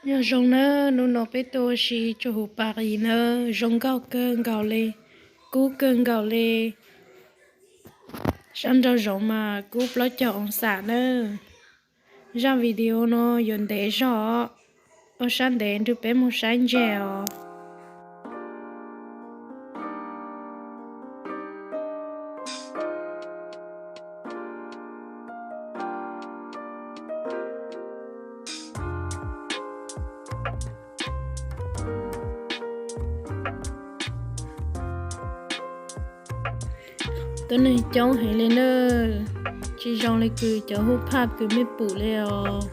Nyob zoo nawb, hnub no peb tuaj ua si rau huv Pas Qis nawb, zoo nkauj kawg nkaus li, kub kawg nkaus li. Sab nraum zoov mas kub plaub caug oo xam nawb. Zaj video no yuav ntev zog, ua sab ntev nrug peb mus saib ntses os. Tuab neeg coob heev li nawb, tsis zoo li kws cov hub phaj kws mej pum li os.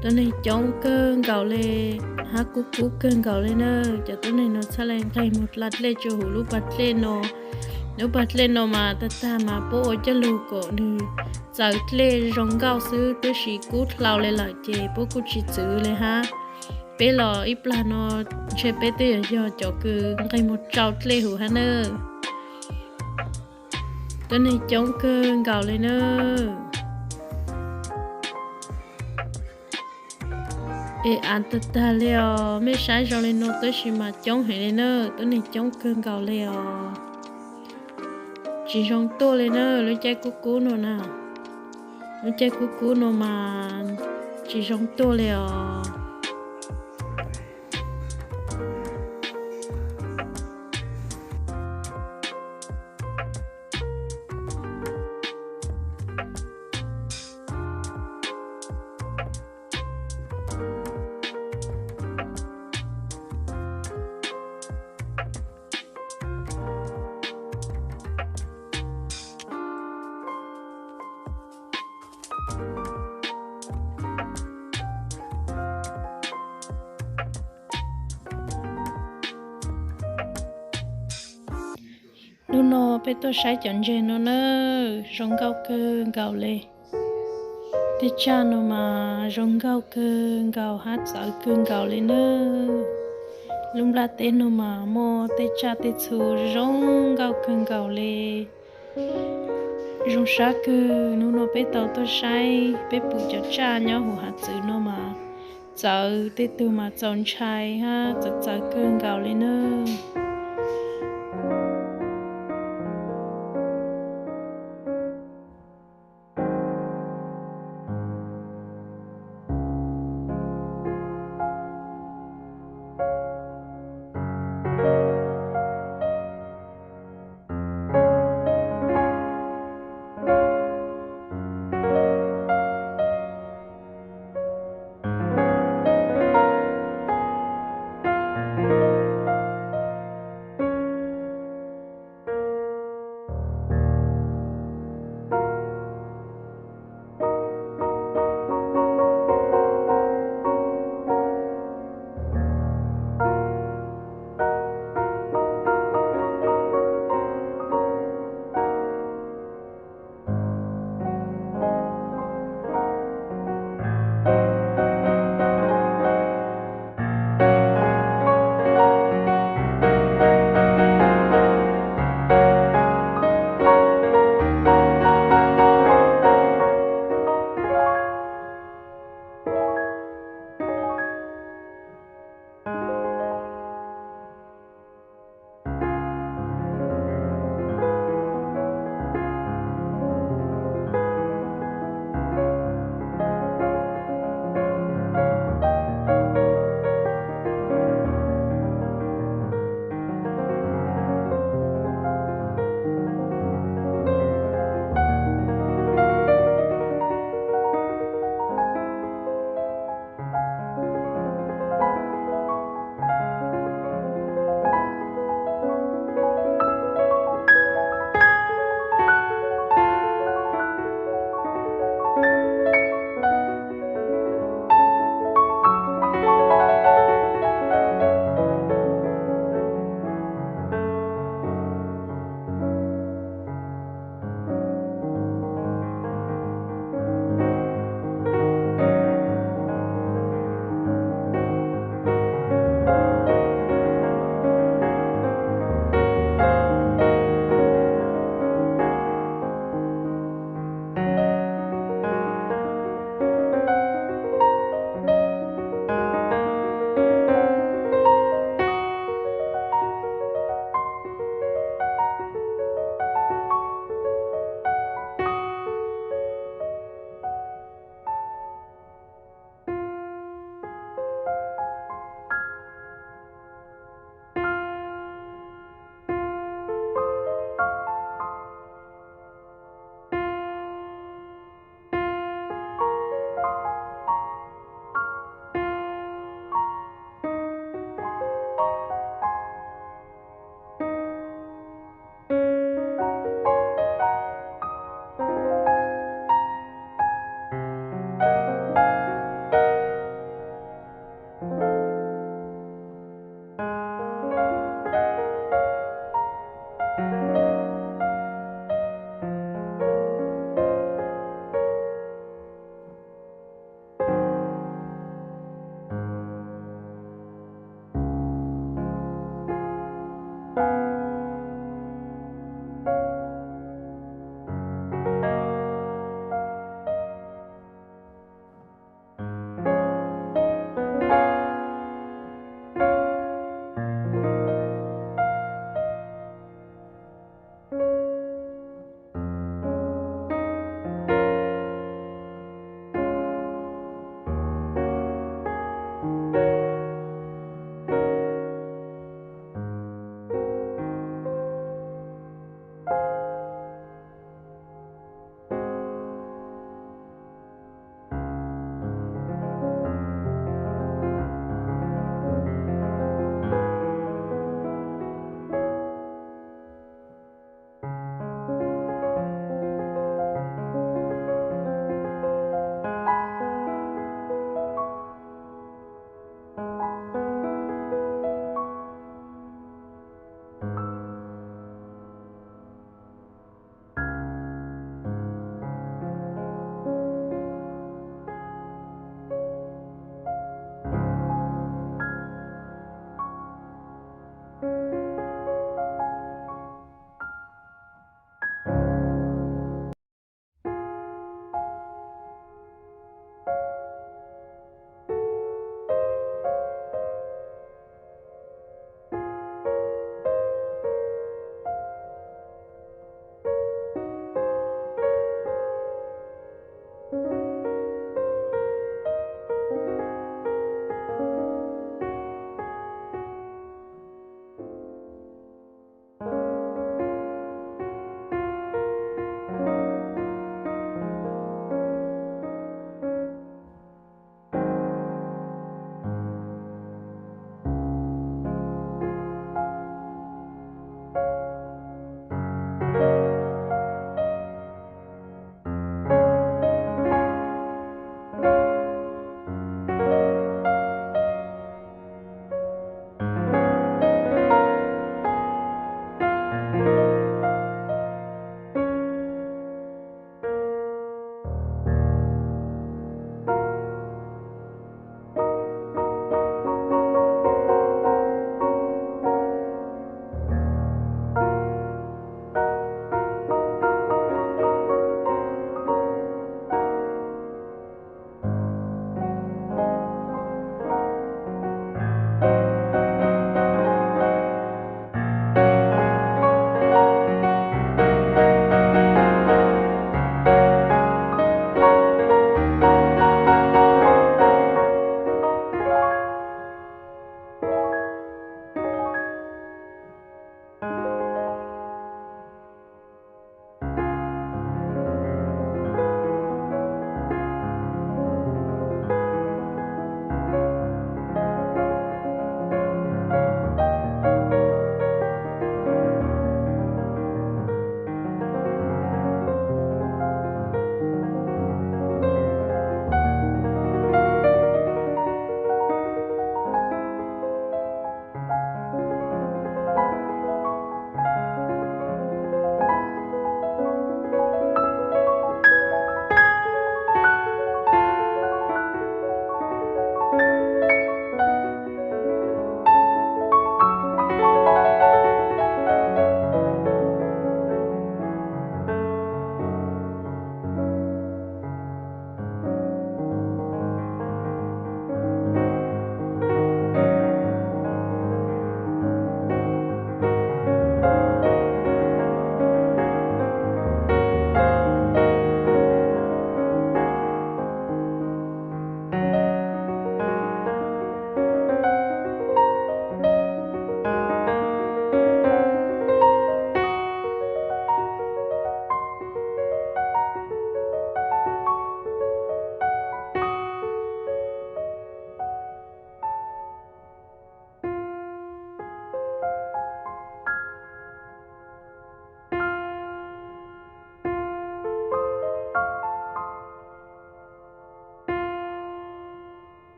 Tuab neeg coob kawg nkaus li, hab kub kub kawg nkaus li nawb. Cov tuab neeg no txhaj le nqeg mus dlej rua huv lub pas dlej no. Lub pas dlej no mas tag tag mas puab ua coj lug kom nwg txawv dlej zoo nkauj xwb, tab sis kub dlhau li lawm ces puab kuj tsis txwv li hab. Peb los ib plag no ntshe peb twb yog yog cov kws nqeg mus tsau dlej huv hab nawb. Tuab neeg coob kawg nkaus li nawb. Es av tag tag li os, mej saib zoo li no tab sis mas coob heev li nawb, tuab neeg coob kawg nkaus li os. Tsis zoo tuaj li nawb, lub caij kub kub no na. Lub caij kub kub no mas tsis zoo tuaj li os. Hnub no peb tuaj saib cov ntses no nawb, zoo nkauj kawg nkaus li. Tej tsaj no mas zoo nkauj kawg nkaus hab txawv kawg nkaus li nawb. Lub nplaj teb no mas muaj tej tsaj tej txhu zoo nkauj kawg nkaus li. Zoo sab kawg, hnub no peb tau tuaj saib, peb pum cov tsaj nyob huv hav txwv no mas txawv, tej tug mas txaus ntshai hab txawv txawv kawg nkaus li nawb.